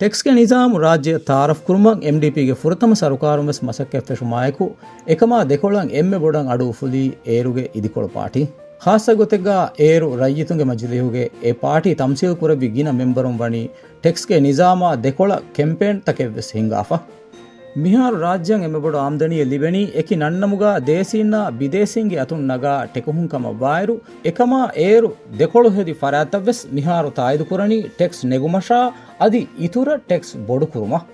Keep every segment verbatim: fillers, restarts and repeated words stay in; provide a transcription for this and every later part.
ޓެކްސްގެ ނިޒާމު ރާއްޖެ ތައާރަފް ކުރުމަށް އެމްޑީޕީގެ ފުރަތަމަ ސަރުކާރުން ވެސް މަސައްކަތް ފެށުމާއެކު، އެކަމާ ދެކޮޅަށް އެންމެ ބޮޑަށް އަޑު އުފުލީ އޭރުގެ އިދިކޮޅު ޕާޓީ. ޚާއްޞަ ގޮތެއްގަ އޭރު ރައްޔިތުންގެ މަޖިލީހުގެ އެ ޕާޓީ ތަމްސީލް ކުރެއްވި ގިނަ މެމްބަރުން ވަނީ ޓެކްސްގެ ނިޒާމާ ދެކޮޅަށް ކެމްޕޭންތަކެއް ވެސް ހިންގާފަ. މިހާރު ރާއްޖޭން އެންމެ ބޮޑު އާމްދަނީއެއް ލިބެނީ އެކި ނަންނަމުގަ ދޭސީންނާ ބިދޭސީންގެ އަތުން ނަގާ ޓެކުހުން ކަމަށް ވާއިރު، އެކަމާ އޭރު ދެކޮޅު ހެދި ފަރާތްތައް ވެސް މިހާރު ތާއީދު ކުރަނީ ޓެކްސް ނެގުމަށާ އަދި އިތުރަށް ޓެކްސް ބޮޑު ކުރުމަށް.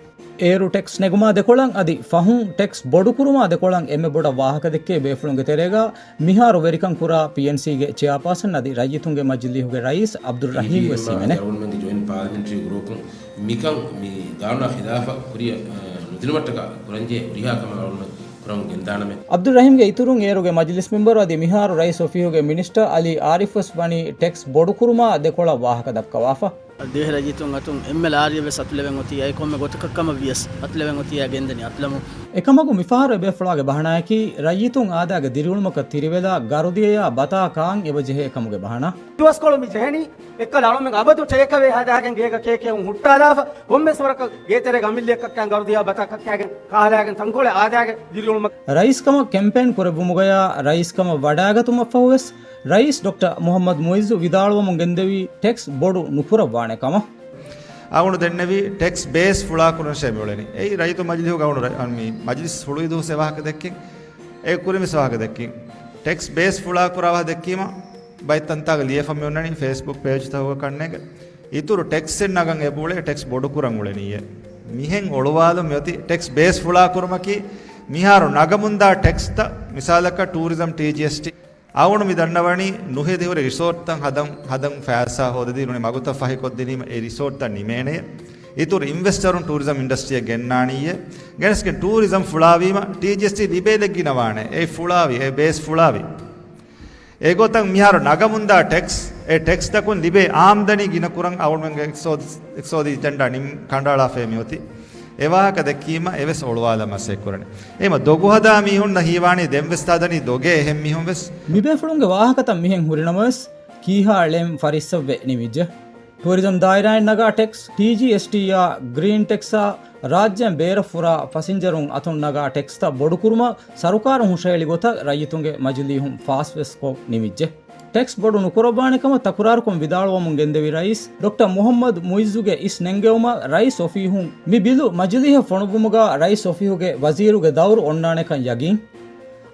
އޭރު ޓެކްސް ނެގުމާ ދެކޮޅަށް އަދި ފަހުން ޓެކްސް ބޮޑު ކުރުމާ ދެކޮޅަށް އެންމެ ބޮޑަށް ވާހަކަ ދެއްކޭ ބޭފުޅުންގެ ތެރޭގަ މިހާރު ވެރިކަން ކުރާ ޕީއެންސީގެ ޗެއާޕާސަން އަދި ރައްޔިތުންގެ މަޖިލީހުގެ ރައީސް އަބްދުއްރަހީމް ވެސް ހިމެނޭ. އަޅުގަނޑުމެންގެ ޖޮއިންޓް ޕާލަމެންޓްރީ ގްރޫޕުން މިކަން މި ގާނޫނާ ޚިލާފަށް ކުރިއަށް، އަ، ނުދިނުމަށްޓަކާ ކުރަންޖެހޭ ހުރިހާ ކަމެއް އަޅުގަނޑުމެން ކުރަމުން ގެންދާނަމޭ. އަބްދުއްރަހީމްގެ އިތުރުން އޭރުގެ މަޖިލިސް މެމްބަރު އަދި މިހާރު ރައީސް އޮފީހުގެ މިނިސްޓަރ އަލީ އާރިފް ވެސް ވަނީ ޓެކްސް ބޮޑުކުރުމާ ދެކޮޅަށް ވާހަކަ ދައްކަވާފަ. ދޭހަ ރައްޔިތުން އަތުން އެންމެ ލާރިއެއް ވެސް އަތުލެވެން އޮތީ އެ ކޮންމެ ގޮތަކަށް ކަމަށް ވިޔަސް އަތުލެވެން އޮތީ އަ ގެންދަނީ އަތުލަމުން. އެކަމަކު މިފަހަރު އެބޭފުޅާގެ ބަހަނާއަކީ ރައްޔިތުން އާދައިގެ ދިރިއުޅުމަކަށް ތިރިވެލާ ގަރުދިޔަޔާ ބަތާ ކާން އެބަޖެހޭ ކަމުގެ ބަހަނާ. ދުވަސްކޮޅު މި ޖެހެނީ އެއްކަލަ އަޅުމެން އަބަދު ޓޭކްއަވޭ ހަދާގެން ގޭގަ ކޭކޭއުން ހުއްޓާލާފަ ކޮންމެސް ވަރަކަށް ގޭތެރޭގަ އަމިއްލައަކަށްކަން ގަރުދިޔާ ބަތާކަށްކައިގެން ކާލާގެން ތަންކޮޅެއް އާދައިގެ ދިރިއުޅުމަށް. ރައީސްކަމަށް ކެމްޕޭން ކުރެއްވުމުގަޔާ ރައީސްކަމަށް ވަޑައިގަތުމަށްފަހުވެސް ރައީސް ޑޮކްޓަރ މުހައްމަދު މުއިއްޒު ވިދާޅުވަމުން ގެންދެވީ ޓެކްސް ބޮޑު ނުކުރައްވާނެ ކަމަށް. އަޅުގަނޑު ދެންނެވީ ޓެކްސް ބޭސް ފުޅާކުރުން ޝޭ މިއުޅެނީ. އެއީ ރައްޔިތު މަޖިލިހުގަ އަޅުގަނޑު ރަ-، މި މަޖިލިސް ހުޅުވި ދުވަސް އެ ވާހަކަ ދެއްކިން، އެ ކުރިން ވެސް ވާހަކަ ދެއްކިން. ޓެކްސް ބޭސް ފުޅާކުރާ ވާހަކަ ދެއްކީމަ ބައެއް ތަންތާގަ ލިޔެފަ މި އޮންނަނީ ފޭސްބުކް ޕޭޖްތަކުގަ ކަންނޭނގެ. އިތުރު ޓެކްސްއެއް ނަގަން އެބައުޅޭ ޓެކްސް ބޮޑުކުރަން އުޅެނީއޭ. މިހެން އޮޅުވާލުން މިއޮތީ ޓެކްސް ބޭސް ފުޅާކުރުމަކީ މިހާރު ނަގަމުންދާ ޓެކްސްތައް މިސާލަކަށް ޓޫރިޒަމް ޓީޖީއެސްޓީ. އަޅުގަނޑު މި ދަންނަވަނީ ނުހެދިހުރި ރިސޯޓްތައް ހަދަން، ހަދަން ފައިސާ ހޯދަދީ ނޫނީ މަގުތައް ފަހިކޮށްދިނީމަ އެ ރިސޯޓްތައް ނިމޭނެޔޭ. އިތުރު އިންވެސްޓަރުން ޓޫރިޒަމް އިންޑަސްޓްރީއަށް ގެންނާނީއޭ. ގެނެސްގެން ޓޫރިޒަމް ފުޅާވީމަ ޓީޖީއެސްޓީ ލިބޭލެއްގިނަވާނެ. އެ ފުޅާވި، އެ ބޭސް ފުޅާވި. އެގޮތަށް މިހާރު ނަގަމުންދާ ޓެކްސް، އެ ޓެކްސްތަކުން ލިބޭ އާމްދަނީ ގިނަކުރަން އަޅުގަނޑުމެންގެ އިޤްތިޞާދީ، އިޤްތިޞާދީ އެޖެންޑާ ނިން ކަނޑައަޅާފައި މިއޮތީ. އެ ވާހަކަ ދެއްކީމަ އެވެސް އޮޅުވާލަން މަސައްކަތް ކުރަނީ. އެހެންވީމަ ދޮގު ހަދާ މީހުންނަށް ހީވާނީ ދެންވެސް ތާދަނީ ދޮގޭ އެހެން މީހުން ވެސް. މިބޭފުޅުންގެ ވާހަކަތައް މިހެން ހުރިނަމަވެސް، ކީހާ ޅެން ފަރިއްސަށްވެ ނިމިއްޖެ. ޓޫރިޒަމް ދާއިރާއިން ނަގާ ޓެކްސް، ޓީޖީއެސްޓީއާ ގްރީން ޓެކްސްއާ ރާއްޖޭން ބޭރަށް ފުރާ ފަސިންޖަރުން އަތުން ނަގާ ޓެކްސްތައް ބޮޑުކުރުމަށް ސަރުކާރުން ހުށަހެޅި ގޮތަށް ރައްޔިތުންގެ މަޖިލީހުން ފާސްވެސް ކޮށް ނިމިއްޖެ. ޓެކްސް ބޮޑު ނުކުރައްވާނެ ކަމަށް ތަކުރާރުކޮށް ވިދާޅުވަމުން ގެންދެވި ރައީސް ޑޮކްޓަރ މުހައްމަދު މުއިއްޒުގެ އިސް ނެންގެވުމަށް ރައީސް އޮފީހުން މި ބިލު މަޖިލީހަށް ފޮނުއްވުމުގަ ރައީސް އޮފީހުގެ ވަޒީރުގެ ދައުރު އޮންނާނެކަން ޔަގީން.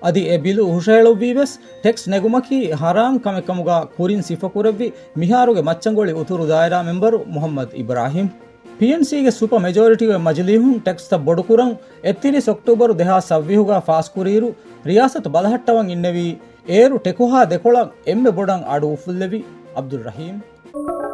އަދި އެ ބިލު ހުށަހެޅުއްވީވެސް ޓެކްސް ނެގުމަކީ ހަރާމް ކަމެއް ކަމުގަ ކުރިން ސިފަކުރެއްވި މިހާރުގެ މައްޗަންގޮޅި އުތުރު ދާއިރާ މެމްބަރު މުހައްމަދު އިބްރާހިމް. ޕީއެންސީގެ ސުޕަ މެޖޯރިޓީގެ މަޖިލީހުން ޓެކްސްތައް ބޮޑުކުރަން އެއްތިރީސް އޮކްޓޫބަރު ދެހާސް ސައްވީހުގަ ފާސްކުރިއިރު، ރިޔާސަތު ބަލަހައްޓަވަން އިންނެވީ އޭރު ޓެކުހާ ދެކޮޅަށް އެންމެ ބޮޑަށް އަޑު އުފުއްލެވި އަބްދުއްރަހީމް.